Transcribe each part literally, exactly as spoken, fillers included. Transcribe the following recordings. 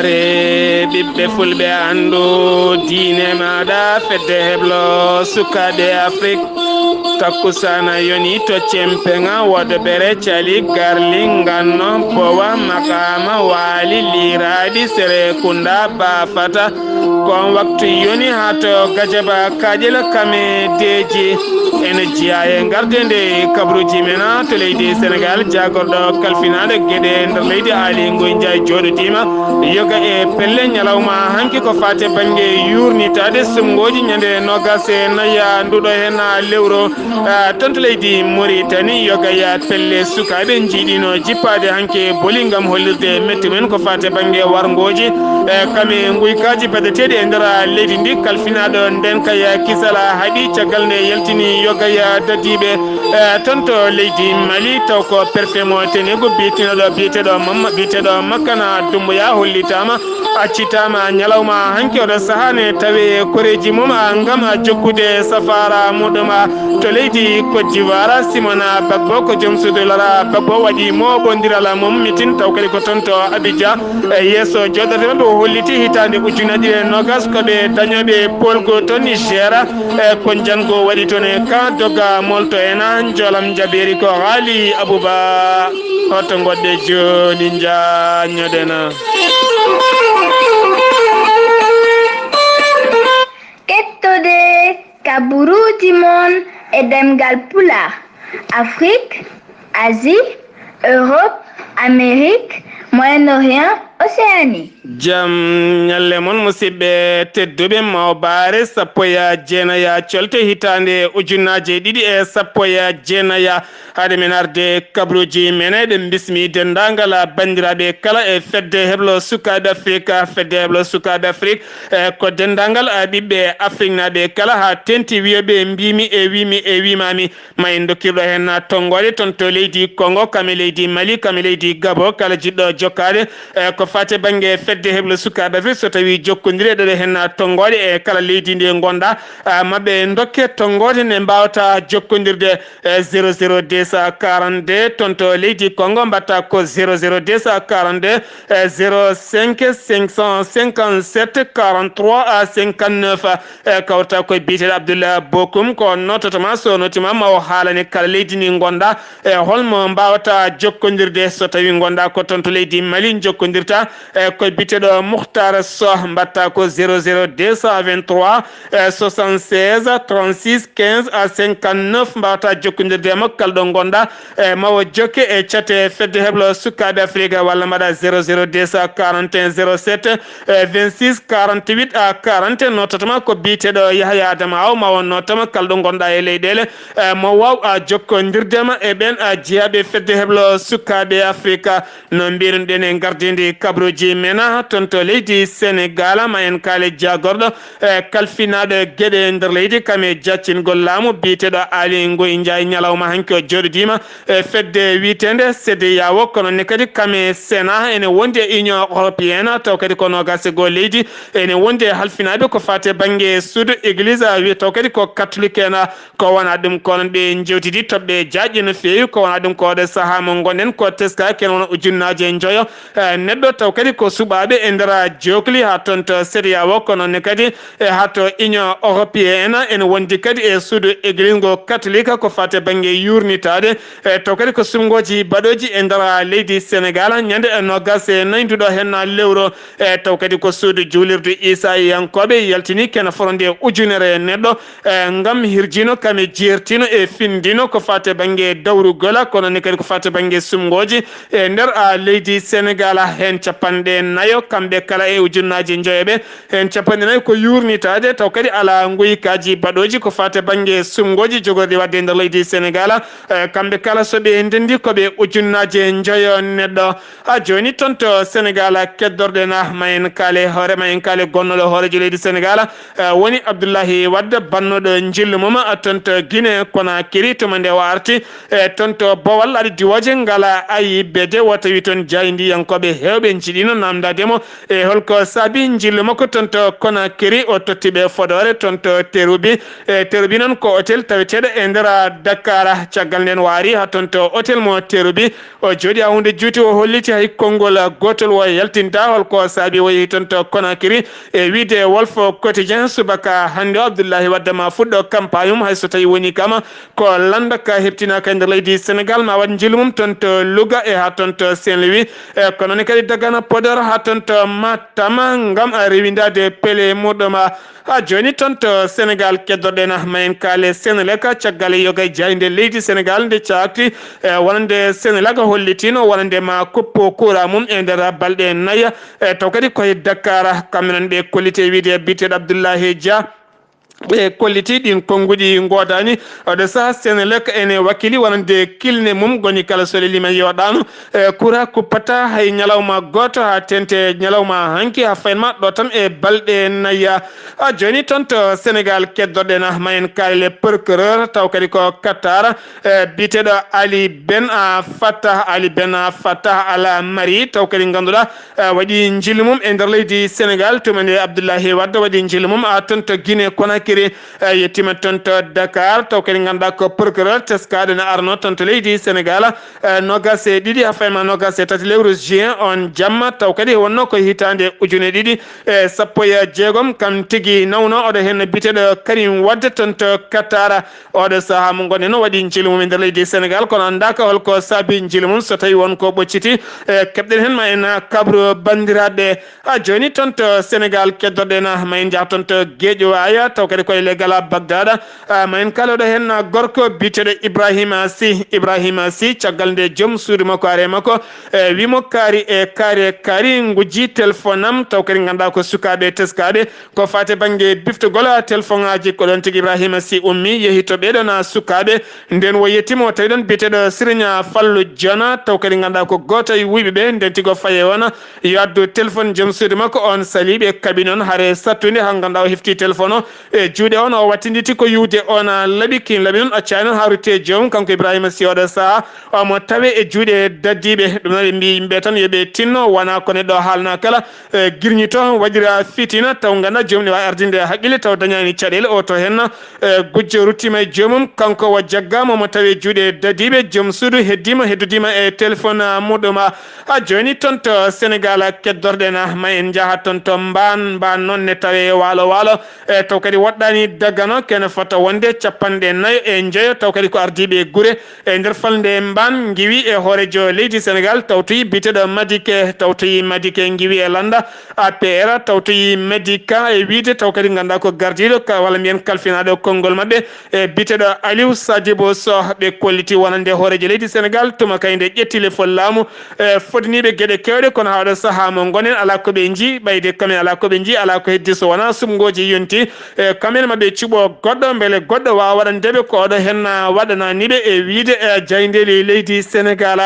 Re ɓiɓɓe fulɓe anndu diine maaɗa fedde heblo sukaaɓe Afrik. Takkusana yoni to Cempeŋa, Wodobere, Cali, Garli, Nganno, Bowa, Makama, Waali, Liiraaɗi, Serekunda, Bafata. Ko on waktu yoni haa to Gajaba, Kaƴel, Kame, Deeji. Ene jeyaa e ngarde nde kabruuji men to leydi Senegaal, jaagorɗo kalfinaaɗo geɗe nder leydi Aali Ngoy Njaay jooɗodiima. Yoga e pelle ñalawma hanki ko faati e bannge yuurnitaade suɓngooji ñande noogaas e nayi nduɗo heen lewru, ah, toon to leydi Moritani. Yoga e pelle sukaaɓe njiiɗino jippaade hanki e boli ngam hollirde metti men ko faati e bannge warngooji, eh, kame nguykaaji baɗeteeɗi e nder leydi ndi. Kalfinaaɗo ndeenka e kisal haaɗi caggal nde yaltini yoga e dadiiɓe, eh, toon to leydi Mali, taw ko préfet mo Tenegu biyeteeɗo, biyeteeɗo Mamma, biyeteeɗo Makana Dumbuya hollitaama, accitaama ñalawma hanki oɗo sahaa ne tawi e koreeji mum, ah, ngam jokkude safaara muɗum, ah, to leydi Côte d'Ivoire. Simona Bagbo ko joom suudu Laurent Gbagbo waɗi mooɓondiral mum mitin, taw kadi ko toon to Abidjan. E yeeso jooɗorde maɓɓe, o holliti hitaande ujunnaji ɗiɗi e noogaas ko ɓe dañooɓe poolgu to Niger. E ko jango waɗi toon e ka doga molto en, an joolam jabeeri ko Haali Abuba. Hoto ngoɗɗe jooni njañoɗen. Kettode kaburuuji mon e ɗemngal Pulaar, Afrik, Asie, Europe, Amérique, Moyen-Orient, Océanie. Jam ñalle mon, musidɓe tedduɓe, mawbaare sappo e jeenaya colte hitaande ujunnaaje ɗiɗi e sappo e jeenaya. Haade men arde kabruuji men, eɗen mbismi denndaangal banndiraaɓe kala e fedde heblo sukaaɓe Afrik, fedde heblo sukaaɓe Afrik, e ko denndaangal ɓiɓɓe Afriknaaɓe kala haa teeŋti wiyooɓe mbimi e wimi e wimami. Ma en ndokkirɗo heen tonngoode toon to leydi Kongo, kam e leydi Mali, kam e leydi Gabo, kala jiɗɗo jokkaade, e, ko faati e bannge fedde heblo sukaaɓe Afrik, so tawii jokkondire ɗoɗo heen tonngoode e kala leydi ndi ngonɗaa, a, ma ɓe ndokke tonngoode nde mbaawata jokkondirde, e, zéro zéro deux cent quarante-deux, toon to leydi Kongo mbaɗta ko zéro zéro deux cent quarante-deux, e, zéro cinq cinq cent cinquante-sept quarante-trois à cinquante-neuf. E, kawrata koye biyeteeɗo Abdoulaye Bokum, ko nototoma, so notima ma o haalane kala leydi ndi ngonɗaa, e, holmo mbaawata jokkondirde. So tawi ngonɗaa ko toon to leydi Mali, jokkondirta, e, koye biyeteeɗo Mukhtar Soh, mbaɗta ko zéro zéro deux cent vingt-trois, e, soixante-seize trente-six quinze à cinquante-neuf, mbaawata jokkondirde e makko kala ɗo ngonɗaa. E, ma o jokke e cate fedde heblo sukaaɓe Afrika, walla mbaɗa zéro zéro deux cent quarante et un zéro sept, e, vingt-six quarante-huit à quarante, nototoma ko biyeteeɗo Yahaya Adama Aw, ma o notoma kala ɗo ngonɗaa e leyɗeele, e, mo waaw a jokkondirde ma e ɓeen a jeyaaɓe fedde heblo sukaaɓe Afrika. No mbirunoɗen e ngardiindi kabruuji men, toon to leydi Senegaal, ma en kaale jaagorɗo, e, kalfinaaɗo geɗe nder leydi, kam e jaccingol laamu, biyeteeɗo Aali Ngoy Njaay, ñalawma hanki o jooɗodiima e fedde wiyeteende CEDEAO, kono ne kadi kam e Sénat, ene wondi e Union Européenne, taw kadi ko noogaas e goo leydi, ene wondi e halfinaaɓe ko faati e bannge suudu église, a, wiya taw kadi ko katolik en, a, ko wonaa ɗum, ko onon ɓe njewtidi toɓɓe jaajɗe no feewi, ko wonaa ɗum, ko oɗo sahaa mo ngonɗen ko teskaaki en wona ujunnaaje njoyo, e, neɗɗo, taw kadi ko suɓaaɓe e nder jookli haa toon to CEDEAO, kono ne kadi e haa to Union Européenne, ene wondi kadi e suudu église ngo katolik ko faati e bannge yuurnitaade, e, taw kadi ko suɓngooji baɗooji e nder leydi Senegaal, ñande e noogaas e nayi nduɗo heen lewru, e, taw kadi ko suudu juulirdu Iisayankooɓe yaltini kene fotnde ujunere neɗɗo, e, ngam hirjino kam e jeertino e findino ko faati e bannge dawrugol, kono ne kadi ko faati e bannge suɓngooji e nder, a, leydi Senegaal, heen capanɗe nayo kamɓe kala e ujunnaaje njoyo ɓe, heen capanɗe nayo ko yuurnitaade, taw kadi alaa nguykaaji baɗooji ko faati e bannge suɓngooji jogorɗi waɗde e nder leydi Senegaal, e, kamɓe kala so ɓe ndenndi ko ɓe ujunnaaje njoyo neɗɗo. Haa jooni toon to Senegaal keddorɗen, a, ma en kaale hoore, ma en kaale gonnooɗo hooreejo leydi Senegaal, e, woni Abdoulaye Wade, bannooɗo njillu mum, a, toon to Guinée Conakry, tuma nde o arti, e, toon to Bawal, aɗa diwooje ngal A I B D, o tawi toon jaayndiyankooɓe heewɓe Jiɗino namdade mo e holko saabi njillu makko toon to Conakry, o totti ɓe fodoore toon to Terrou-Bi. E Terrou-Bi noon ko hôtel taweteeɗo e nder Dakar. Caggal nden o ari haa toon to hôtel mo Terrou-Bi, o jooɗi haa huunde juuti, o holliti hay konngol gootol o yaltinta holko saabi o yehi toon to Conakry. E wiide Walf Quotidien subaka hannde o, Abdoulaye Wade ma fuɗɗo campagne mum, hay so tawi woni kama ko lannda ka heɓtinaaka e nder leydi Sénégal, ma waɗ njillu mum toon to Louga e haa toon to Saint-Louis. E ko noon kadi Dagana, Podor haa toon to Matam ngam a rewindaade pele muɗum. Haa jooni toon to Sénégal keddorɗen ma en kaale Senelec caggal e yoga e jaaynde leydi Sénégal nde caakti, e wonande Senelec hollitino wonande ma kuppo courant mum e nder balɗe nayi. E taw kadi koye Dakar, kamɓe noon ɓe kolliti e wiide biyeteeɗo Abdoulaye Dia. Ɓe kolliti ɗin konnguɗi ngoodaani. Oɗo saha Senelec ene wakkili wonande kilne mum, goni kala so lelima yoɗaano. E courant kuppata hay ñalawma gooto haa tente ñalawma hanki, haa fayma ɗo tan e balɗe nayi. A jooni toon to Sénégal keddorɗen ma en kaale le procureur, taw kadi ko Qatar. E biyeteeɗo Ali Ben a Fattah, Ali Ben a Fattah Al Mari, taw kadi ngannduɗaa, eh, waɗi njillu mum e nder leydi Sénégal. Tuma nde Abdoulaye Wade waɗi njillu mum, a toon to Guinée Conakry, eh, yettima toon to Dakar, taw kadi ngannduɗaa ko procureur teskaɗo ne arno toon to leydi Sénégal, eh, nogas e ɗiɗi haa fayma nogas e tati lewru juin on jamma, taw kadi wonno ko hitaande ujune ɗiɗi e sappo e jeegom, kam tigi nawno. Oɗo heen biyeteeɗo Karim Wade toon to Qatar. Oɗo saha mo ngonɗen o waɗi njillu mum e nder leydi Sénégal, kono anndaaka holko saabi njillu mum, so tawi won ko ɓocciti, e keɓɗen heen ma en kabru banndiraaɓe. A jooni toon to Sénégal keddorɗen ma en njaha toon to Guédiawaye, taw kadi koye leggal Bagdad. A, ma en kaale oɗo heen gorko biyeteeɗo Ibrahima Sy. Ibrahima Sy, caggal nde joom suudu makko ari e makko, e wimo kaari e kaari e kaari, ngujji téléphone am, taw kadi ngannduɗaa ko sukaaɓe teskaaɓe. Ko faati bannge biftugol telefoŋaaji, ko ɗoon tigi Ibrahima Sy ummi, yehi to ɓee ɗoon sukaaɓe. Nden o yettiima, o tawi ɗoon biyeteeɗo Siriñ Fallu Jona, taw kadi ngannduɗaa ko gooto e wuyɓe ɓe. Nden tigi o fayi e oon, yo addu telefoŋ joom suudu makko oon, sali ɓe kaɓi noon hare sattude, haa ngannduɗaa o hefti telefoŋ o e juuɗe oon, o wattinditi ko yuwde oon laaɓi, kiin laaɓi noon accaani noon haa rutti e joomum, kanko Ibrahima Sy oɗo saha. Omo tawe e juuɗe dadiiɓe. Ɗum noon ɓe mbii yimɓe tan yo ɓe tinno, wona ko neɗɗo haalna kala, e, girñito, waɗira fitina, taw ngannduɗaa joomum ne waawi ardinde haqqille, taw dañaani caɗeele. O to heen, e, gujjo ruttiima e joomum, kanko o jaggaama, omo tawe e juuɗe dadiiɓe, joom suudu heddiima, heddodiima e téléphone, a, muɗum, a. A jooni toon to Sénégal keddorɗen ma en njaha toon to Mbaan. Mbaan noon ne tawe e waalo waalo. E taw kadi woɗɗaani Dagana, kene fota wonde capanɗe nayo e njeyo, taw kadi ko ardiiɓe e gure e nder falnde Mbaan ngiwi e hooreejo leydi Sénégal, tawtoyi biyeteeɗo Madické, tawtoyi Madické ngiwi e lannda A P R, tawtoyi Madické e wiide taw kadi ngannduɗaa ko gardiiɗo ka, walla mbiyen kalfinaaɗo konngol maɓɓe, e biyeteeɗo Aliou Sadibou Sow. Ɓe kolliti wonande hooreejo leydi Sénégal tuma kay nde ƴetti lefol laamu, e, fodaniiɓe geɗe keewɗe, kono haa oɗo sahaa mo ngonen alaa ko ɓe njii, ɓayde kamen alaa ko ɓe njii, alaa ko heddi so wonaa suɓngooji yonti. E, kamen ma ɓe cuɓo goɗɗo, mbele goɗɗo waawa waɗande ɓe ko oɗo heen waɗanani ɓe, e wiide, e, jayndeli leydi Sénégal.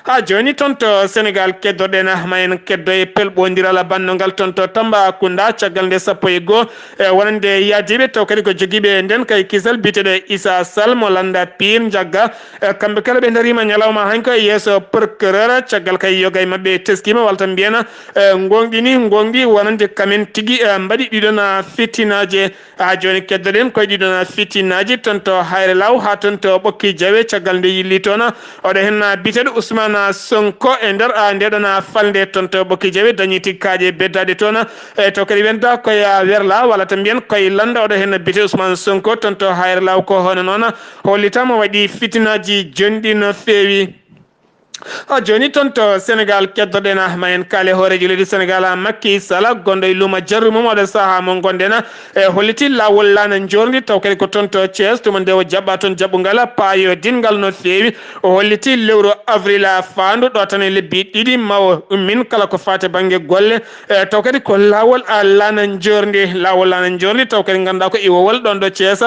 Haa jooni toon to Sénégal keddorɗen ma en keddo e pelɓondiral bannungal toon to Tambacounda, caggal nde sappo e goo, e, wonande yaadiiɓe taw kadi ko jogiiɓe nden kay kisal biyeteeɗo Issa Sall mo lannda Pire njagga. E, kamɓe kala ɓe ndariima ñalawma hanki o e yeeso procureur, caggal kay yoga e maɓɓe teskiima, walla tan mbiyen, e, ngoongɗini, ngoongɗi wonande kamen tigi, e, mbaɗi ɗiɗon, a, fitinaaji. Haa jooni keddoɗen koye ɗiɗon, a, fitinaaji toon to Hayre Law haa toon to Ɓokki Jawe, caggal nde yilli toon, a, oɗo heen, a, biyeteeɗo Ousmane Sonko e nder, a, ndeɗon, a, falnde toon to Ɓokki Jawe, dañi tigi kaaƴe beddaaɗe toon, a, e to kadi wenta koye, a, Werla, walla tan mbiyen koye Lannda, oɗo heen biyetee Ousmane Sonko toon to Hayre Law ko hono noon, a, hollitaama waɗi fitinaaji jonɗi no feewi. A jooni toon to Sénégal keddorɗen, a, ma en kaale hooreejo leydi Sénégal, a, Macky Sall, gonɗo e luuma jarru mum oɗo sahaa mo ngonɗen, a, e holliti laawol laana njoorndi, taw kadi ko toon to Thiès, tuma nde o jaɓɓa toon jaɓɓungal, a, paayodingal no feewi. O holliti lewru avril, a, faandu ɗo tan e lebbi ɗiɗi ma o ummin kala ko faati bannge golle, e taw kadi ko laawol, a, laana njoorndi, laawol laana njoorndi, taw kadi ngannduɗaa ko iwowol ɗoon ɗo Thiès,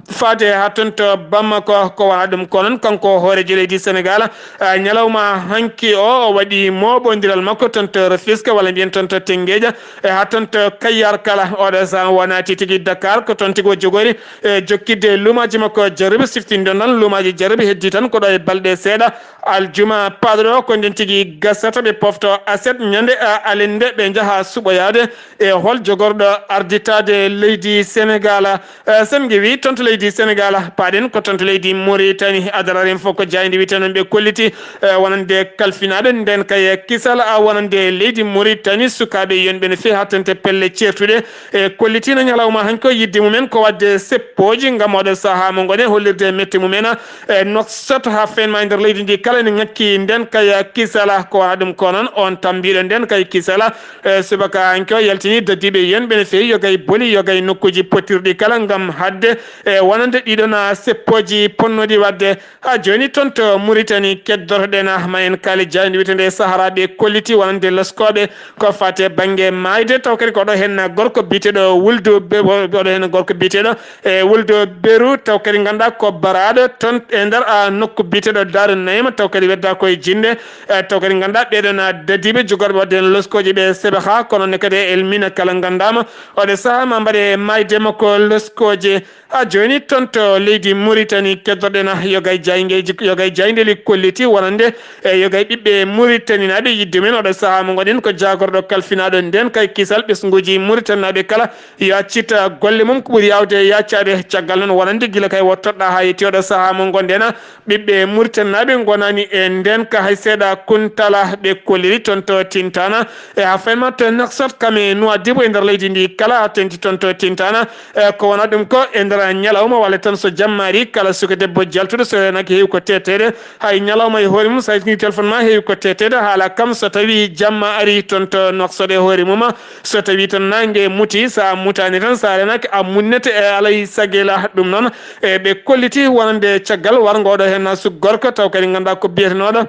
faade haa toon to Bamako. Ko wona ɗum ko noon kanko hooreejo leydi Sénégal, a, ñalawma hanki o, o waɗi mooɓondiral makko toon to Rufisque, walla mbiyen toon to Tenngueja, e haa toon to Kayyar kala. Oɗo sahaa wonati tigi Dakar, ko toon tigi o jogori e jokkidde luumaaji makko Jarribe, siftindo noon luumaaji Jarribe heddi tan ko ɗo e balɗe seeɗa. Aljuma paaɗo ɗo ko nden tigi gasata ɓe pofto aset ñande a alinde ɓe njaha suɓoyaade e hol jogorɗo arditaade leydi Senegal. Eh, sen ngewi toon to leydi Senegal, paaɗen ko toon to leydi Mauritanie. Adararen fof ko jaaynde wiyetee noon ɓe kolliti, eh, wonande kalfinaaɗo nden kay kisal, a wonande leydi Mauritanie, sukaaɓe yonɓe no feewi hattante pelle ceertuɗe. E kollitiino ñalawma hanki o yidde mumen ko waɗde seppooji ngam oɗo sahaa mo ngoɗen hollirde mette mumen. E Nouakchott haa fenma e nder leydi ndi kala ene ŋakki nden kay kisala. Ko wona ɗum ko noon on tambiiɗo nden kay kisala. E subaka hanki o yaltini dadiiɓe yonɓe no feewi yogay boli yogay nokkuuji pottirɗi kala ngam haɗde e wonande ɗiɗon seppooji ponnooɗi waɗde. Haa jooni toon to Mauritanie keddotoɗen ma en kaali jaaynde wiyetende Sahara ɓe kolliti wonande leskooɓe ko faati e bannge maayde, taw kadi ko ɗo heen gorko biyeteeɗo Wuldu Be-, ɗo heen gorko biyeteeɗo e Wuldu Beru, taw kadi ngannduɗaa ko baraaɗo toon e nder, a, nokku biyeteeɗo Daaru Nayma, taw kadi wedda koye jinde, e, taw kadi ngannduɗaa ɓeeɗoon, a, dadiiɓe jogorɓe waɗde heen leskooji ɓe Sebaha, kono ne kadi e Elmina kala nganndaama. Oɗo sahaa ma mbaɗe maayde makko leskooji. Haa jooni toon to leydi Mauritanie keddoɗen yogay jaayndeeji, yogay jaayndeeli kolliti wonande e yogay ɓiɓɓe Mauritanie naaɓe yidde men oɗo sahaa mo ngoɗen ko jaagorɗo kalfinaaɗo nden kay kisal ɓesnguuji Mauritanie naaɓe kala yo accit golle mum ko ɓuri yaawde yaacaade. Caggal noon wonande gila kay wottoɗɗa haa yetti oɗo sahaa mo ngonɗen ɓiɓɓe Mauritanie naaɓe ngonaani e nden ka hay seeɗa Kuntala ɓe kolliri toon to Tintana e haa fayma to Nouakchott kam e Nouadhibou e nder leydi ndi kala haa tenti toon to Tintana. E, ko wona ɗum ko e nder ñalawma walla tan so jamma ari kala suka debbo jaltuɗo so renaki heewi ko teteɗe hay ñalawma e hoore mum sa yetini téléphone ma heewi ko teteɗe haala kam so tawi jamma ari toon to Nouakchott e hoore mum so tawi tan nangue muti sa mutani tan sa renaki a munnete e alay sagela ɗum noon. E ɓe kolliti wonande caggal warngoɗo hen suk gorko taw kadi ganduɗa ko biyetenoɗo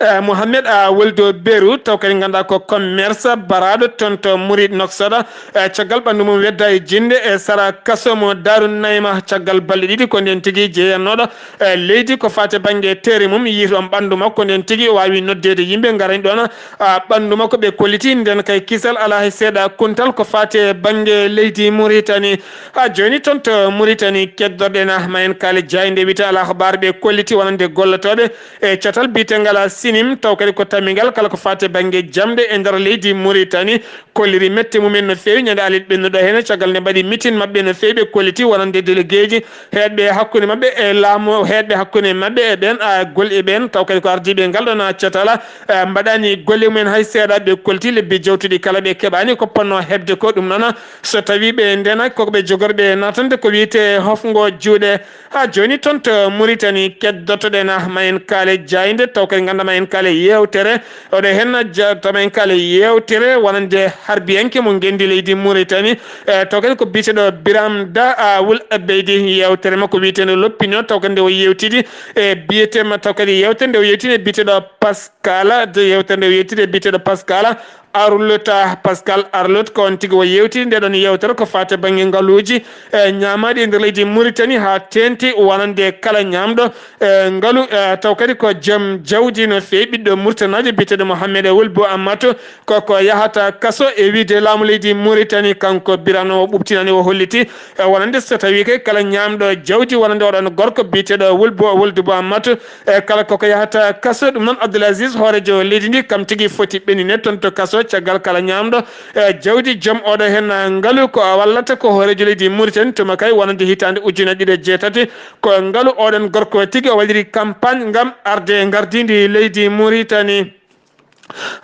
Eh, Mohamed a Weldo Beru taw kadi ganduɗa ko commerce baraɗo toon to Murid Noksada. Eh, caggal ɓandu mum wedda e jinde e sara kaso mo Daru Nayma caggal balɗe ɗiɗi ko nden tigi jeeyannoɗo eh, leydi ko fate banggue teeri mum yiiɗon ɓandu makko nden tigi o wawi noddede yimɓe garani ɗon a ɓandu makko ɓe kolliti nden kay kisal ala hay seeɗa kuntal ko fate banggue leydi Mauritanie. Ha joni toon to Mauritanie keddorɗen ma en kaali jayde wiyte Al Akhbar ɓe kolliti wonande gollotoɓe e catal biyetengal Sinim, taw kadi ko tammingal kala ko faati e bannge jamɗe e nder leydi Mauritanie, kolliri mette mumen no feewi ñande alet ɓennuɗo heen, caggal nde mbaɗi mitin maɓɓe no feewi, ɓe kolliti wonande déléguéji heedɓe hakkunde maɓɓe e laamu, heedɓe hakkunde maɓɓe e ɓeen a gol e ɓeen, taw kadi ko ardiiɓe ngal ɗoon catal, eh, mbaɗaani golle mumen hay seeɗa, ɓe kolliti lebbi jawtuɗi kala ɓe keɓaani ko potnoo heɓde ko, ɗum noon so tawi ɓe ndeenaaki koko ɓe jogorɓe naatande ko wiyetee hofngo juuɗe. Ha joni toon to Mauritanie keddotoɗen ma en kaale jayde taw kadi ganda ma en kaale yewtere oɗo hen ja- taw ma en kaale yewtere wonande harbiyanke mo gendi leydi Mauritanie. E taw kadi ko biyeteɗo Biram Da a Wul Abeydi yewtere makko wiyetende loppino taw kadi nde o yewtidi e biyetema taw kadi yewtere nde o yewtide biyeteɗo Pascal de yewtere nde o yewtide biyeteɗo Pascal Arlota Pascal Arlot ko on tigi o yewti nde ɗon yewtere ko fate bangge ngaluuji e ñaamaaɗi e nder leydi Mauritanie haa teenti wonande kala ñaamɗo e ngalu e taw kadi ko joom jawdi no feewi ɓiɗɗo Murtanaajo biyeteeɗo Mohamed Wul Bo Ammatu koko yahata kaso e wiide laamu leydi Mauritanie kanko birano o ɓuɓtinani o holliti e wonande so tawi kay kala ñaamɗo jawdi wonande oɗon gorko biyeteeɗo Wul Bo Wul Bo Ammatu e kala koko yahata kaso. Ɗum noon Abdoul Aziz hoorejo leydi ndi kam tigi foti ɓenine toon to kaso caggal kala ñaamɗo e jawdi joom oɗo heen ngalu ko wallata ko hoorejo leydi Mauritanie tuma kay wonande hitaande ujunnaji ɗiɗi e jeetati ko ngalu oɗon gorko tigi o waɗiri campagne ngam arde e ngardindi leydi Mauritanie.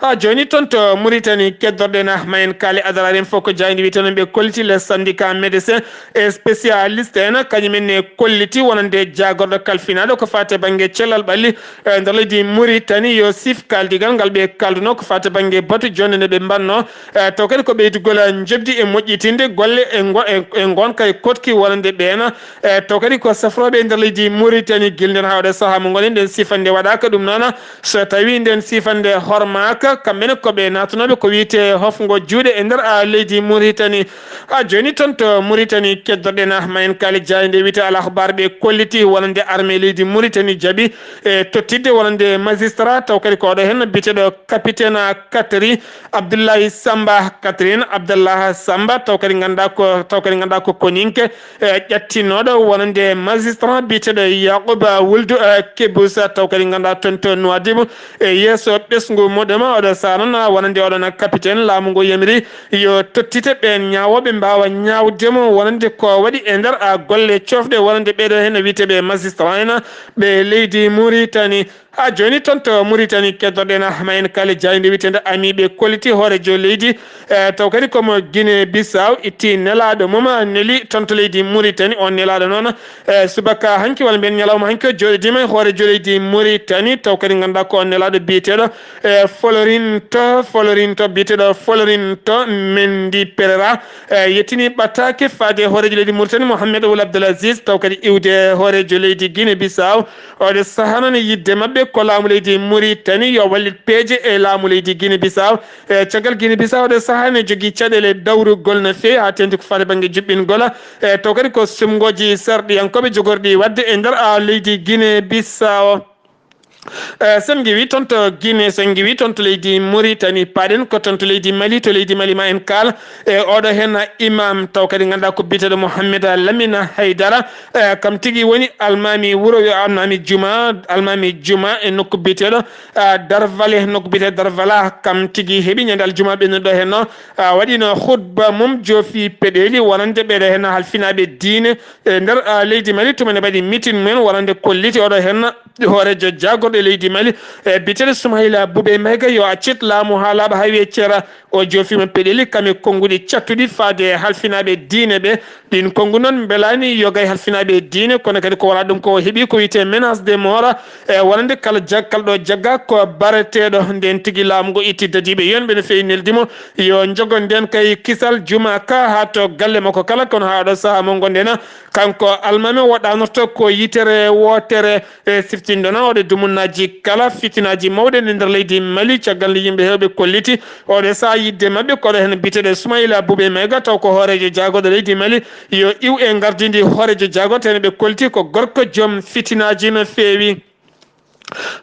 Ha joni toon to Mauritanie keddorɗen ma en kaali adaraɗen fof ko jaydi wiyeteno ɓe kolliti les syndicats médecins e spécialiste en kañumen ne kolliti wonande jagorɗo kalfinaɗo ko fate bangge cellal ɓalli e nder leydi Mauritanie yo sif kaldigal ngal ɓe kalduno ko fate bangge batu jonde nde ɓe mbanno e taw kadi ko ɓeydugol jebdi e moƴƴitinde golle e ngo- e- e gonka e koɗki wonande ɓeena e taw kadi ko safroɓe e nder leydi Mauritanie gilden hawɗe saaha mo gonen ɗen sifande waɗaka ɗum noona so tawi nden sifande horma Maaka, kamɓe ne ko ɓe naatunooɓe ko wiyetee hofngo juuɗe e nder, a, leydi Muritani. Haa jooni toon to Muritani keddoɗen, a, ma en kaali jaaynde wiyetee Al Akhbar, ɓe kolliti wonande armée leydi Muritani jaɓi e tottidde wonande magistrat, taw kadi ko oɗo heen biyeteeɗo capitaine, a, Katri Abdullahi Samba, Catherine Abdallah Samba, taw kadi ngannduɗaa ko, taw kadi ngannduɗaa ko koninke, e, ƴattinooɗo wonande magistrat biyeteeɗo Yaquba Wuldu, e, Kebusa, taw kadi ngannduɗaa toon to Nouadhibou, e, yeeso ɓesngu muɗum, oɗo sahaa noon wonande oɗon capitaine, laamu ngu yamiri yo tottite ɓeen ñaawooɓe mbaawa ñaawde mo wonande ko waɗi e nder, a, golle coofɗe wonande ɓeeɗo heen wiyeteeɓe magistrat en ɓe leydi Muritani. Haa jooni toon to Muritani keddoɗen, a, ma en kaali jaaynde wiyeteende Ami, ɓe kolliti hooreejo leydi, e, taw kadi ko mo Guinée Bissau, itti nelaaɗo mum, a, neli toon to leydi Muritani. On nelaaɗo noon, e, subaka hanki walla mbiyen ñalawma hanki o jooɗodiima e hooreejo leydi Muritani, taw kadi ngannduɗaa ko on nelaaɗo biyeteeɗo, e, Florinto, Florinto, biyeteeɗo Florinto Mendy Pereira, e, yettini ɓattaake faade hooreejo leydi Muritani Mohamed Ould Abdel Aziz, taw kadi iwde hooreejo leydi Guinée Bissau. Oɗo sahaa noon, yiɗde maɓɓe ko laamu leydi Muritani yo wallit peeje e laamu leydi Guinée Bissau. E caggal Guinée Bissau, oɗo sahaa ne jogii caɗeele dawrugol no feewi, haa teeŋti ko faati bannge juɓɓingol. E taw kadi ko suɓngooji sarɗiyankooɓe jogorɗi waɗde e nder, a, leydi Guinée Bissau. E, so en ngiwii toon to Guinée, so en ngiwii toon to leydi Muritani, paaɗen ko toon to leydi Mali, to leydi Mali ma en kaal e oɗo heen imam, taw kadi ngannduɗaa ko biyeteeɗo Mohamed Lamine Haydara. E, kam tigi woni almaami wuro, yo almaami juma, almaami juma e nokku biyeteeɗo, a, Darvale, nokku biyeteeɗo Darvala. Kam tigi heɓi ñande aljuma ɓennuɗo heen o, a, waɗino khutba mum, joofi peɗeeli wonande ɓeeɗo heen halfinaaɓe diine e nder, a, leydi Mali. Tuma ne mbaɗi mitin mumen wonande kolliti oɗo heen hooreejo jaagorɗo leydi Mali, e, biyeteeɗo Soumaïla Boubèye Maïga yo accit laamu haa laaɓa haa weccera. O joofiima peɗeeli kam e konnguɗi cattuɗi faade e halfinaaɓe diine ɓe. Ɗiin konngu noon mbelaani yoga e halfinaaɓe diine, kono kadi ko wonaa ɗum ko o heɓi ko wiyetee menace de mort, e, wonande kala jag-, kala ɗo jagga ko bareteeɗo. Ndeen tigi laamu ngu itti dadiiɓe yonɓe no feewi neldi mo yo jogo ndeen kay kisal juma ka haa to galle makko kala, kono haa ɗo sahaa mo ngonɗen, kanko almaami o ɗaanorto ko yitere wootere. E, siftinɗo noon waɗde dumunnaaji kala fitinaaji mawɗi e nder leydi Mali, caggal nde yimɓe heewɓe kolliti oɗo sahaa yiɗde maɓɓe ko oɗo heen biyeteeɗo Soumaïla Boubèye Maïga, taw ko hooreejo jaagorɗo leydi Mali, yo iw e ngardiindi hooreejo jaagorɗo, heen ɓe kolliti ko gorko joom fitinaaji no feewi.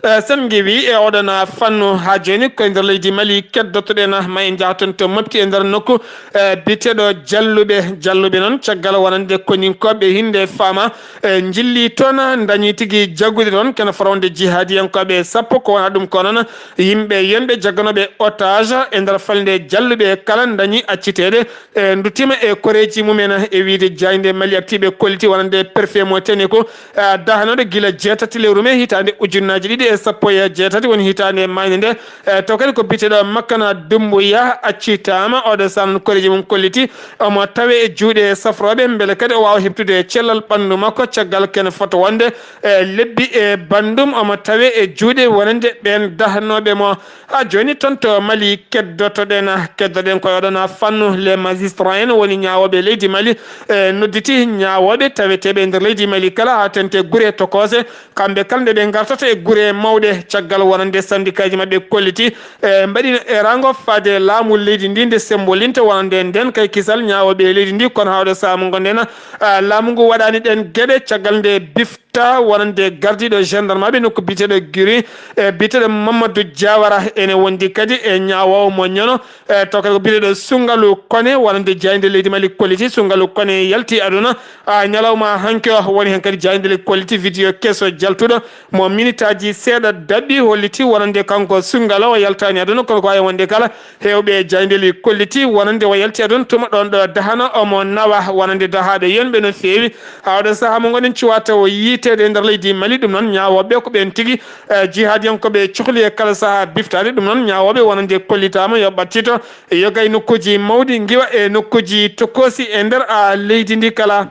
E, so en ngiwii e oɗon fannu, haa jooni ko e nder leydi Mali keddotoɗen, ma en njaha toon to Mopti e nder nokku, e, biyeteeɗo Jalluɓe. Jalluɓe noon, caggal wonande koninkooɓe hinnde faama, e, njilli toon, ndañi tigi jaggude toon kene fota wonde jihaadiyankooɓe sappo, ko wonaa ɗum ko noon yimɓe yonɓe jagganooɓe otage e nder falnde Jalluɓe kala ndañi acciteede, e, nduttiima e koreeji mumen, e wiyde jaaynde Mali Actu ɓe kolliti wonande préfet mo Teneko, e, dahanooɗo gila jeetati lewru mee hitaande ujunnaaji ɗiɗi e sappo e jeetati, woni hitaande maayde nde. E, taw kadi ko biyeteeɗo Makana Dumbuya accitaama, oɗo sahaa noon koreeji mum kolliti omo tawe e juuɗe safrooɓe, mbele kadi o waawa heɓtude cellal ɓanndu makko, caggal kene fota wonde, e, lebbi e banndum omo tawe e juuɗe wonande ɓeen dahnooɓe mo. Haa jooni toon to Mali keddotoɗen, keddoɗen ko e oɗon fannu. Les magistrats en woni ñaawooɓe leydi Mali, e, nodditi ñaawooɓe taweteeɓe e nder leydi Mali kala, haa teeŋti gure tokoose, kamɓe kala nde ɓe ngartata e gure mawɗe, caggal wonande syndicat ji maɓɓe kolliti, e, mbaɗi erango faade laamu leydi ndi nde sembolinta wonande ndeen kay kisal ñaawooɓe leydi ndi, kono haa oɗo sahaa mo ngonɗen, a, laamu ngu waɗaani ɗeen geɗe, caggal nde bif ta wonande gardiiɗo gendarmeɓe nokku biyeteeɗo Giri, e, biyeteeɗo Mamadou Diawara, ene wondi kadi e ñaawoowo mo ñano, e, taw kadi ko biyeteeɗo Sungalu Kone, wonande jaaynde leydi Mali kolliti. Sungalu Kone yalti aduna, a, ñalawma hanki o, woni heen kadi jaaynde leydi kolliti vidéo keso jaltuɗo mo minitaaji seeɗa daɓɓi, holliti wonande kanko Sungalu o yaltaani aduna, kono ko waawi wonde kala, heewɓe e jaayndeeli kolliti wonande o yalti aduna tuma ɗoon ɗo dahana omo nawa wonande dahaaɓe yonɓe no feewi. Haa oɗo sahaa mo ngonɗen cuwata o yiiteede e nder leydi Mali, ɗum noon ñaawooɓe ko ɓeen tigi, e, jihaadiyankooɓe cuhli e kala sahaa biftaade. Ɗum noon ñaawooɓe wonande kollitaama yo ɓattito e yoga e nokkuuji mawɗi, ngiwa e nokkuuji tokoosi e nder, a, leydi ndi kala.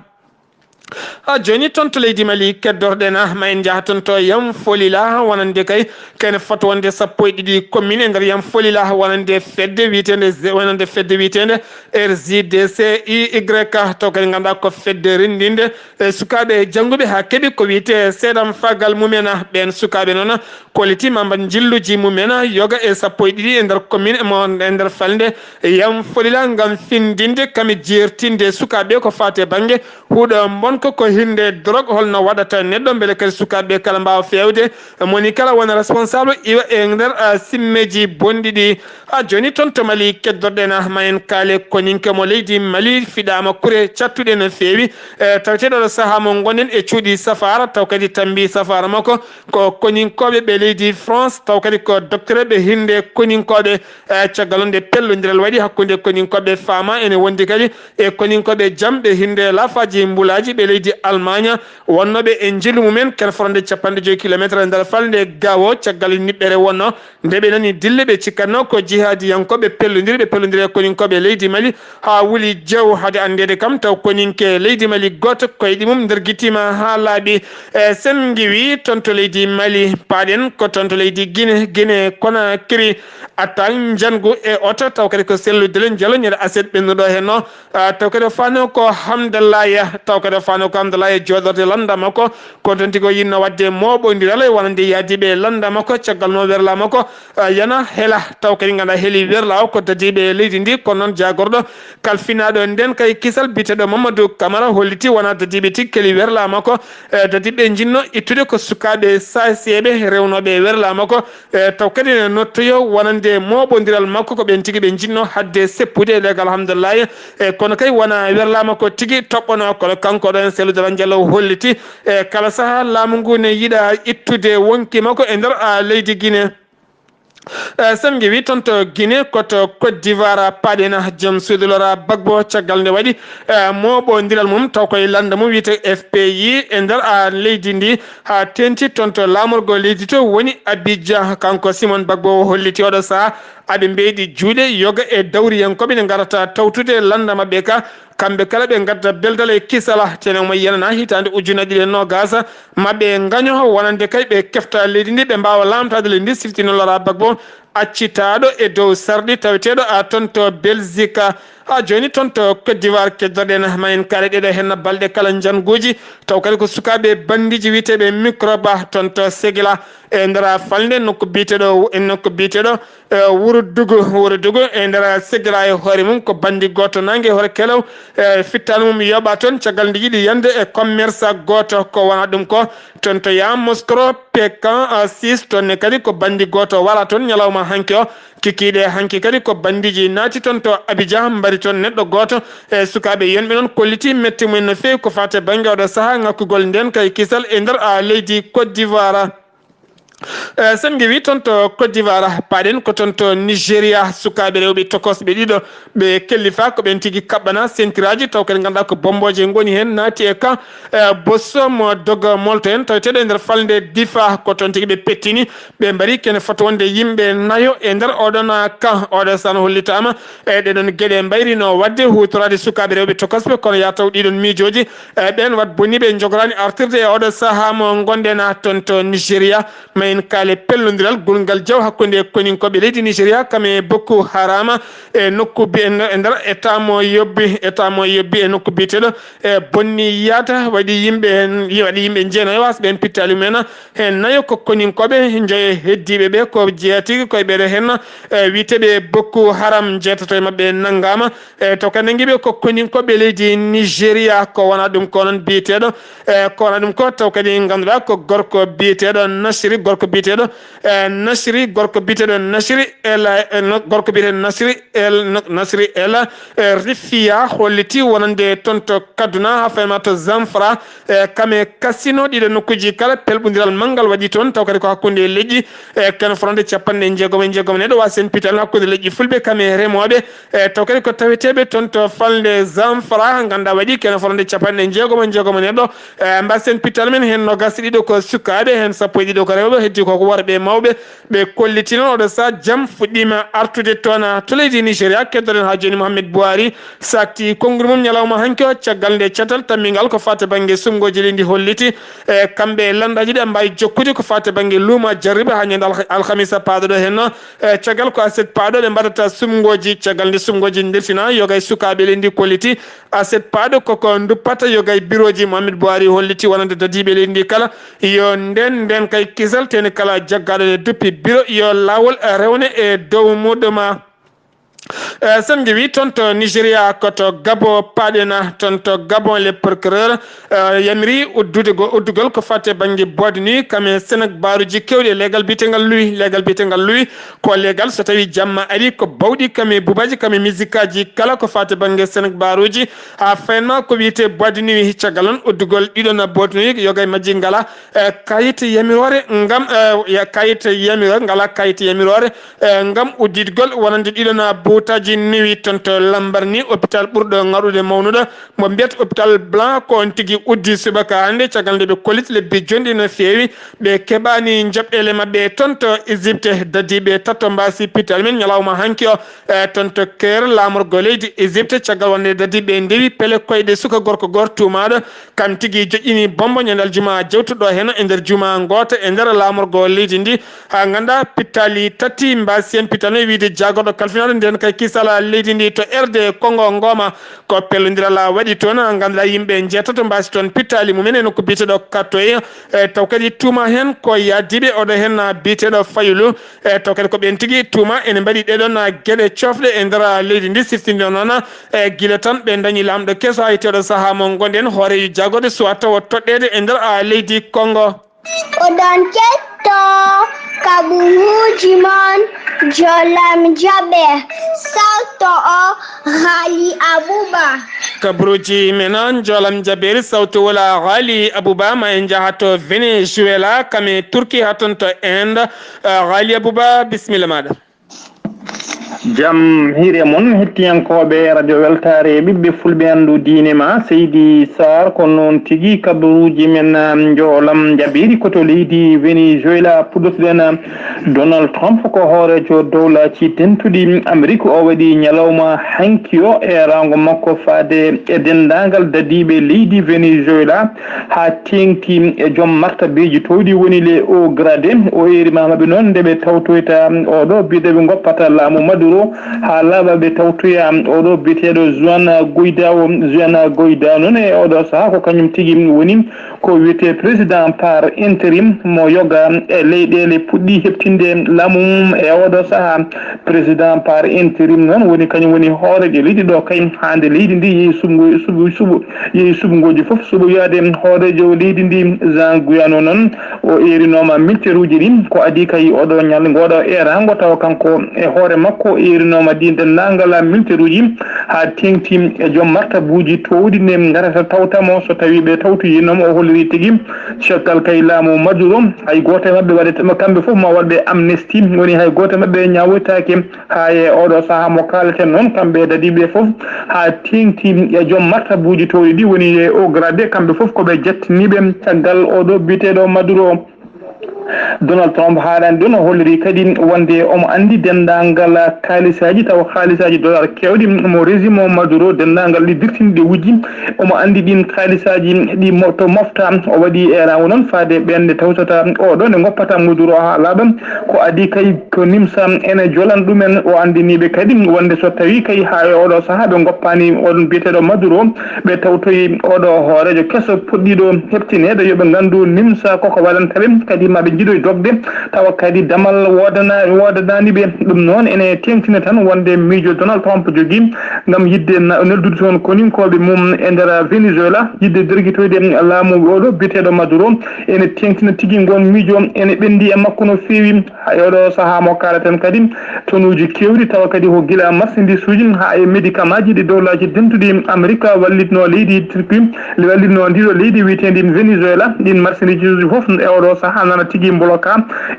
Ha jooni toon to leydi Mali keddorɗen, ah, ma en njaha toon to Yam Folila, wonande kay kene foti wonde sappo e ɗiɗi commune e nder Yam Folila, wonande fedde wiyetende Z-, wonande fedde wiyetende R J D C I Y, taw kadi ngannduɗaa ko fedde renndinde e sukaaɓe jannguɓe haa keɓi ko wiyetee seedam fagal mumen. Ah, ɓeen sukaaɓe noon kolliti ma mbaɗ njilluuji mumen, ah, yoga e sappo e ɗiɗi e nder commune mo e nder falnde Yam Folila ngam findinde kam e jeertinde sukaaɓe ko faati e bannge huɗo mbonko ko hirnde drogue, holno waɗata neɗɗo mbele kadi sukaaɓe kala mbaawa feewde, moni kala wona responsable iwa e nder, ah, simmeeji bonɗi ɗi. Ha jooni toon to Mali keddorɗen, ah, ma en kaale koninke mo leydi Mali fiɗaama kure cattuɗe no feewi, e taweteeɗo ɗo sahaa mo ngonɗen e cuuɗi safaara, taw kadi tambi safaara makko ko koninkooɓe ɓe leydi France, taw kadi ko docteur ɓe hirnde koninkooɓe. E caggal nde pellodiral waɗi hakkunde koninkooɓe faama ene wondi kadi e koninkooɓe jamɓe hirnde laafaaji mbulaaji ɓe leydi Almaaña wonnooɓe e njilu mumen ken fotde capanɗe joyi kilometre e nder falnde Gawo. Caggal niɓɓere wonno nde ɓe nani dille ɓe cikkatno ko jihaadiyankooɓe pellodiri, ɓe pellodiri e koninkooɓe leydi Mali haa wuli jew. Hade anndeede kam taw koninke leydi Mali gooto koyɗi mum ndergitiima haa laaɓi. E sen ngiwi toon to leydi Mali, paaɗen ko toon to leydi Gine, Gine Konakiri, attaque njanngu e oto, taw kadi ko sellude le njalo ñande aset ɓennuɗo heen o. Ah, taw kadi o faano ko Hamdallaya, taw kadi o faano ko Hamdallaya jooɗorde lannda makko, ko toon tigi o yinno waɗde mooɓondiral e wonande yaadiiɓe lannda makko, caggal noon werla makko, ah, yana hela, taw kadi ngannduɗaa heli werla o ko dadiiɓe leydi ndi, kono noon jaagorɗo kalfinaaɗo nden kay kisal biyeteeɗo Mamadou Camara holliti wonaa dadiiɓe tigi keli werla makko, eh, dadiiɓe njinno ittude ko sukaaɓe saaseeɓe rewnooɓe werla makko, e taw kadi ne nottoyo wonande mooɓondiral makko ko ɓen tigi ɓe njinno hadde seppude e leegal Hamdallahi, e kono kay wona werlama ko tigi toɓɓono, kono kanko ɗo en sellude Ranjallo holliti e kala saha laamu ngu ne yiɗa ittude wonki makko e nder, a, leydi Guinée. E, sen ngewi toon to Guinée, ko to Côte d'Ivoire paɗen, joom suudu Laurent Gbagbo caggal nde waɗi, e, mooɓondiral mum taw koye lannda mum wiyete F P I e nder, a, leydi ndi, haa teeŋti toon to laamorgo leydi to woni Abidjan. Kanko Simon Gbagbo o holliti oɗo sahaa aɓe mbeeɗi juuɗe yoga e dawriyankooɓe ne ngarata tawtude lannda maɓɓe ka, kamɓe kala ɓe ngadda beldal e kisala. Tene omo yenana hitaande ujunnaji ɗiɗi e noogas maɓɓe ngaño wonande kay ɓe kefta leydi ndi, ɓe mbaawa laamtaade leydi ndi, siftino Laurent Gbagbo accitaaɗo e dow sarɗi taweteeɗo a toon to Belgique. Haa jooni toon to Côte d'Ivoire keddoɗen ma en kaale ɗeɗo henna balɗe kala njannguuji, taw kadi ko sukaaɓe banndiiji wiyeteeɓe microbe toon to Ségla e nder falnde nokku biyeteeɗo, e nokku biyeteeɗo, e Wuro Dugu, Wuro Dugu e nder Ségla e hoore mum ko banndi gooto naange hoore kelew, e fittaandu mum yoɓa toon caggal nde yiɗi yande e commerçant gooto ko wona ɗum ko toon to Yamoussoukro. Pékan, a, six tonnes kadi ko banndi gooto wara toon ñalawma hanki o. Kikiiɗe hanki kadi ko banndiiji naati toon to Abidjan, mbari toon neɗɗo gooto e sukaaɓe yonɓe noon kolliti mette mumen no feewi ko faati e bannge oɗo sahaa ŋakkugol ndeen kay kisal e nder, a, leydi Côte d'Ivoire. E, sen ngewi toon to Côte d'Ivoire, paɗen ko toon to Nigeria, sukaaɓe rewɓe tokosɓe ɗiɗo ɓe kellifa ko ɓen tigi kaɓɓana sentiraaji, taw kadi ngannduɗaa ko bommbooje ngoni heen, naati e kan, e, Bosso mo Dogo Molto en, taweteeɗo e nder falnde Difa, ko toon tigi ɓe pettini, ɓe mbari kene foti wonde yimɓe nayo e nder oɗon kan. Oɗo sahaa hollitaama, e, ɗeɗon geɗe mbayri no waɗde huutoraade sukaaɓe rewɓe tokosɓe, kono yaa taw ɗiɗon miijooji, e, ɓeen wat boniiɓe njogoraani artirde e oɗo sahaa mo ngonɗen a toon to Nigeria. Ma en kaale pellondiral gulngal jaw hakkunde koninkooɓe leydi Nigeria kam e Boko Haram e nokku bi-, e nder, e nder état mo yobbi, état mo yobbi e nokku biyeteeɗo, e, Bonniyata, waɗi yimɓe heen, waɗi yimɓe jeenayo wasɓe heen pittaali mumen. Heen nayo ko koninkooɓe, njoyo heddiiɓe ɓe ko jeetigi koye ɓeɗo heen, e, wiyeteeɓe Boko Haram, jeetato e maɓɓe nanngaama. E, taw kadi nanngiiɓe ko koninkooɓe leydi Nigeria, ko wona ɗum ko noon biyeteeɗo, e, ko wona ɗum ko taw kadi ngannduɗaa ko gorko biyeteeɗo Nasiri, gorko biyeteeɗo, e, Nasiri, gorko biyeteeɗo Nasiri El, e, no, gorko biyeteeɗo Nasiri El, no, Nasiri El, e, Rifiya holliti wonande toon to Kaduna, haa fayma to Zamfara, e, kame kasino ɗiɗo nokkuuji kala pelɓondiral manngal waɗi toon, taw kadi ko hakkunde leƴƴi, e, kene fotnde capanɗe jeegom e jeegom neɗɗo wasen pital hakkunde leƴƴi fulɓe kame remooɓe, e, taw kadi ko taweteeɓe toon to falnde Zamfara, ngannduɗaa waɗi kene fotnde capanɗe jeegom e jeegom neɗɗo, e, mbasen pital men heen noogas e ɗiɗo ko sukaaɓe, heen sappo e ɗiɗo ko rewɓe, Koko worɓe mawɓe ɓe kolliti noon oɗo sa jam fuɗɗiima artude toon to leydi Nigéria. Keddoɗen haa jooni Mohamed Buhari sakti konngol mum ñalawma hanki o, caggal nde catal tammingal ko fate bannge sumngooji leydi holliti e kamɓe lanndaaji ɗi ɓe mbaawi jokkude ko fate bannge luuma jarriba haa ñande alha- alhamisa paaɗo ɗo henno. E caggal ko aset paaɗo ɓe mbaɗata sumngooji, caggal nde sumngooji ndeltina yoga e sukaaɓe leydi kolliti aset paaɗo koko duppata yoga e birooji Mohamed Buhari holliti wonande dadiiɓe leydi ndi kala yo nden nden kay kisal tene kala jaggaaɗo nde duppi biro yo laawol rewne e dow muɗuma. E sen ngewi toon to Nigéria ko to Gabon paaɗena toon to Gabon le procureur e yamiri uddude go uddugol ko fate bannge boîte de nuit kam e senek baruji kewɗi e leegal biyetengal lui leegal biyetengal lui ko leegal so tawi jamma ari ko bawɗi kam e bubaji kam e musique aji kala ko fate bannge senek baruji a fayanma ko wiyete boîte de nuit caggal on uddugol ɗiɗon boîte de nuit yoga e majji ngala e kayit yamiroore ngam e kayit yamiroore ngala kayit yamiroore e ngam udditgol wonande ɗiɗon buutaji nuit toon to Lambaréné hôpital ɓurɗo ŋaɗude mawnude mo mbiyat hôpital blanc ko on tigi uddi subaka hannde caggal nde ɓe kolliti lebbi jonɗi no feewi ɓe keɓani joɓɗele maɓɓe toon to Égypte dadiiɓe tato mbasi pital men ñalawma hanki o e toon to Caire laamorgo leydi Égypte caggal wonde dadiiɓe ndewi pele koyɗe suka gorko goto tuumaaɗo kam tigi joƴƴini bombo ñande aljuma jewtuɗo heno e nder juma ngoota e nder laamorgo leydi ndi ha ngannduɗaa pittali tati mbasi en pittali no wiide jaagoɗo kalfinaaɗo nden kay kisala leydi ndi to R D Congo ngooma ko pellondiral waɗi toon ngannduɗaa yimɓe njeetato mbasi toon pittali mumen e nokku biyeteɗo Katoy e taw kadi tuuma heen ko yaadiiɓe oɗo heen biyeteɗo Fayulu e taw kadi ko ɓeen tigi tuuma ene mbaɗi ɗeɗon geɗe coofɗe e nder leydi ndi siftinde noon e gila tan ɓe dañi laamɗo keso ha yetteɗo saha mo ngonɗen hooreejo jagode suwa tawa toɗɗede e nder leydi Congo. Oɗon ketto kaɓuuji mon jolam jaɓe salto o Ghali Abouba. Kabaruuji men jolam jabeeri sawtu wala Ghali Abouba ma en njaha to Venezuela kam e Turki ha toon to Inde. Ghali Abouba bisimilla maɗa. Jam hiire mon hettiyankooɓe radio weltaare ɓiɓɓe fulɓe anndu diine ma seydi Sarr ko noon tigi kabaruuji men njoolam njaɓeeri ko to leydi Venezuela puɗɗotoɗen. Donald Trump ko hooreejo dowlaaji dentuɗi Amerik o waɗi ñalawma hanki o e rawngo makko faade e denndaangal dadiiɓe leydi Venezuela haa teeŋti e joom martabeeji toowɗi woni les hauts gradés. O eerima maɓɓe noon nde ɓe tawtoyta oɗo biyeteeɓe ngoppata laamu Maduro haa laaɓa ɓe tawtoya oɗo biyeteeɗo Juan Guaidó. Juan Guaidó noon e oɗo sahaa ko kañum tigi woni ko wiyetee président par intérim mo yoga e leyɗeele puɗɗii heɓtinde laamu mum e oɗo sahaa. Président par intérim noon woni kañum woni hooreejo leydi ɗo kay haa nde leydi ndi yehi suɓngo suɓi suɓo yehi suɓngooji fof suɓoyaade hooreejo leydi ndi. Jean Guaido noon o eerinooma militeeruuji ɗi ko adii kay oɗo ñalngu oɗo eeraango tawa kanko e hoore makko o eerinooma ɗi denndaangal militeeruuji haa teeŋti e joom martabuuji toowɗi nde ngarata tawta mo so tawii ɓe tawtoyiino mo o holliri tigi coftal kay laamu Maduro hay gooto e maɓɓe waɗete kamɓe fof ma waɗ ɓe amnesty woni hay gooto e maɓɓe ñaawoytaake. Haa e ooɗoo sahaa mo kaaleten noon, kamɓe e dadiiɓe ɓee fof, haa teeŋti e joom martabuuji toowɗi ɗi woni e haut gradé, kamɓe fof ko ɓe jattiniiɓe caggal ooɗoo biyeteeɗo Maduro. Donald Trump haalani ɗum, o holliri kadi wonde omo anndi denndaangal kaalisaaji, tawa kaalisaaji dollar keewɗi mo régime o Maduro, denndaangal ɗi dirtinɗi ɗe wujji, omo anndi ɗiin kaalisaaji ɗi mo- to mofta. O waɗi eeraango noon faade ɓeen nde tawtata ooɗoo nde ngoppata Maduro haa laaɓa. Ko adii kay ko nimsa ene jolan ɗumen. O anndinii ɓe kadi wonde so tawii kay haa e ooɗoo sahaa ɓe ngoppaani oɗon biyeteeɗo Maduro, ɓe tawtoyi ooɗoo hooreejo keso puɗɗiiɗo heɓtineede, yo ɓe nganndu nimsa koko waɗanta ɓe, kadi ma ɓe njiɗoy dogde, tawa kadi damal woodana- woodanaani ɓe. Ɗum noon ene teeŋtina tan wonde miijo Donald Trump jogii ngam yiɗde na- neldude toon koninkooɓe mum e nder Venezuela, yiɗde dergitoyde laamu ooɗoo biyeteeɗo Maduro, ene teeŋtina tigi ngoon miijo ene ɓenndi e makko no feewi. Haa e ooɗoo sahaa mo kaaleten kadi, tonuuji keewɗi, tawa kadi ko gila marsandiisuuji haa e medikamaaji ɗi dowlaaji dentuɗi Amerik wallitnoo leydi Turki, wallitnoo ndiiɗoo leydi wiyeteendi Venezuela. Ɗiin marsandiisuuji fof e ooɗoo sahaa nana tigi Mboloka,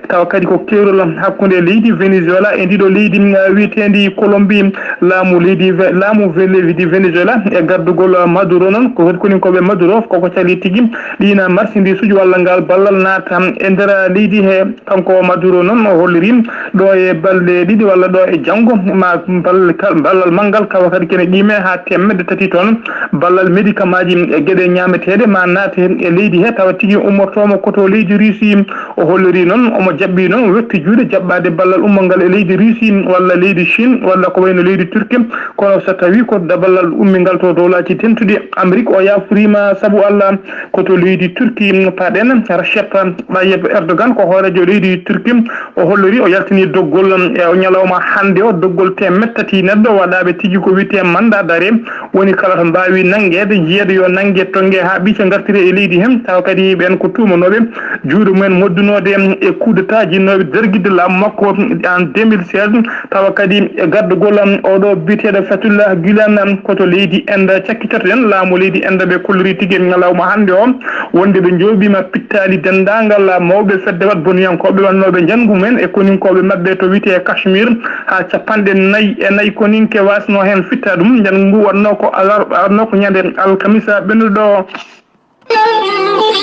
tawa kadi ko keerol hakkunde leydi Venezuela e ndiɗo leydi, uh, wiyeteendi Colombie. Laamu leydi Ve-, laamu Ve-, leydi Venezuela e gardugol Maduro noon, ko hoɗi koninkooɓe Maduro, koko cali tigi ɗiina marchandise uji walla ngal ballal naata e nder leydi he. Kanko Maduro noon o holliri ɗo e balɗe ɗiɗi walla ɗo e janngo ma bal-, kal-, ballal manngal tawa kadi kene qiime haa teemedde tati toon. Ballal médicament ji e geɗe ñaameteeɗe ma naate e leydi he, tawa tigi ummortooma ko to leydi Russie. O holliri noon, omo jaɓɓi noon wetti juuɗe jaɓɓaade ballal ummangal e leydi Russie walla leydi Chine walla ko wayno leydi Turquie. Kono so tawi ko da-, ballal ummingal to dowlaaji dentuɗi Amérique, o yaaforiima sabu Allah ko to leydi Turquie paɗen. Recep Tayyip Erdogan ko hooreejo leydi Turquie, o holliri o yaltini doggol e o ñalawma hannde o, doggol teemedde tati neɗɗo waɗaaɓe tigi ko wiyetee mandat d'arrêt. Woni kala to mbaawi nanngeede, jiyeede yo nannge, tonnge haa ɓiice ngartire e leydi heen. Tawa kadi ɓeen ko tuumanooɓe juuɗe mumen moddunoode e coup d'État jinnooɓe dargidde laamu makko en deux mille seize. Tawa kadi e gardugol oɗo biyeteeɗo Fethullah Gulen ko to leydi Inde cakkitoto-ɗen. Laamu leydi Inde ɓe kolliri tigi e ñalawma hannde o wonde ɓe njooɓiima pittaali denndaangal mawɓe fedde wat boniyankooɓe wannooɓe njanngu mumen e koninkooɓe maɓɓe to wiyetee Kashmir haa capanɗe nayi e nayi koninke waasnoo heen fitta ɗum. Njanngu ngu waɗnoo ko alar-, waɗnoo ko ñande alkamisa ɓennuɗo o.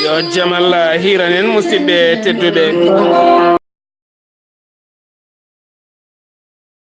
Yo jam Allah hiiran en, musidɓe tedduɓe.